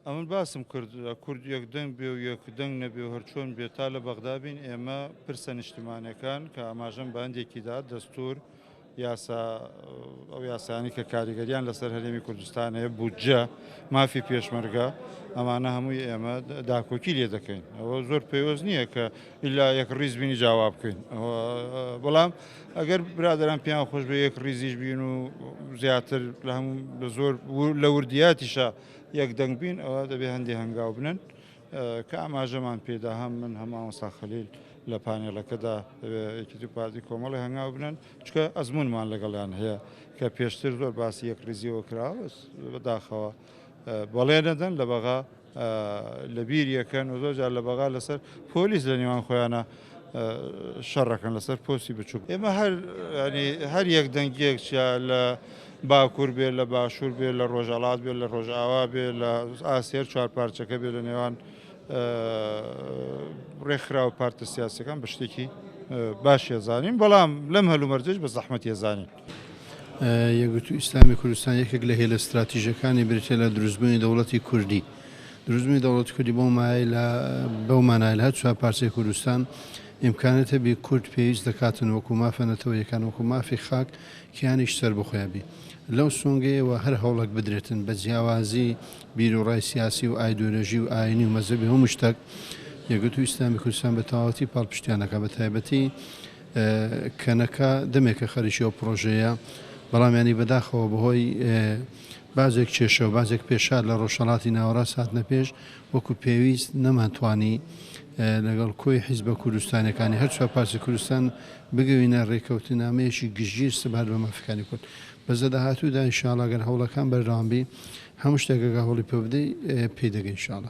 ئەمن باسم کرد کورد یەک دەنگ بێ و یەک دەنگ نەبێ و هەرچۆن بێ تا لە بەغدا بین ئێمە پرسە نیشتمانیەکان کە ئاماژەم بە هەندێکی دا دەستور یاسا ئەو یاسایانەی کە کاریگەریان لەسەر هەرێمی کوردستان هەیە بودجە مافی پێشمەرگە ئەمانە هەمووی ئێمە داکۆکی لێ دەکەین ئەوە زۆر پەیوەست نییە کە ئیلا یەک ڕیز بینی جاوا بکەین بەڵام ئەگەر برادران پێیان خۆش بێ یەک ڕیزیش بین و زیاتر لە هەموو لە زۆر لە وردیاتیشە یەک دەنگ بین ئەوە دەبێ هەندێ هەنگاو بنن کە ئاماژەمان پێدا هەم من هەم مامۆستا خەلیل لە پانێڵەکەدا یەکێتی و پارتی کۆمەڵی هەنگاو بنن چکە ئەزمونمان لەگەڵیان هەیە کە پێشتر زۆر باسی یەکڕیزیەوە کراوە بەداخەوە بەڵێ نەدەن لە بەغا لە بیر یەکەن و زۆر جار لە بەغا لەسەر پۆلیس لە نێوان خۆیانە شەڕەکەن لەسەر پۆستی بچوک. ئێمە هەر ینی هەر یەک دەنگیەک چیا لە باکوور بێ لە باشوور بێ لە ڕۆژهەڵات بێ لە ڕۆژئاوا بێ لە ئاسیەر چوار پارچەکە بێ لە نێوان ڕێکخراو و پارتە سیاسەکان بە شتێکی باش ێزانین بەڵام لەم هەلومەرجەش بە زەحمەت ێزانین. یەکگرتوو ئیسلامی کوردستان یەکێک لە هێلە ستراتیژەکانی بریتیە لە دروستبوونی دەوڵەتی کوردی. دروستبوونی دەوڵەتی کوردی بەو مایەی لە بەو مانایە لە هەر چوار پارچەی کوردستان ئیمکانێت هەبی کورد پێویست دەکاتن وەکوو مافە نەتەوەیەکان وەکوو مافی خاک کیانیش سەربەخۆیان بی. لەو سۆنگەیەوە هەر هەوڵەک بدرێتن بە جیاوازی بیروڕای سیاسی و ئایدۆلۆژی و ئاینی و مەزهەبی هەموو شتەک یەکگرتوو ئیسلامی کوردستان بە تەواوەتی پاڵپشتیان دەکات بە تایبەتی کەنەکە دەمێکە خەریکی ئەو پڕۆژەیە، بەڵام یانی بەداخەوە بەهۆی بازێک کێشە و بازێک پێشهات لە ڕۆژهەڵاتی ناوەڕاست هاتنە پێش، وەکو پێویست نەمانتوانی لەگەڵ کۆی حیزبە کوردستانیەکانی هەر چوار پارچەی کوردستان بگەوینە ڕێککەوتنامەیەکی گشتگیر سەبارەت بە مافەکانی کورد. بەس لە داهاتوودا ئینشاڵا گەر هەوڵەکان بەردەوام بی هەموو شتێک ئەگەر هەوڵی پێ بدەی پێی دەگەی ئینشاڵا.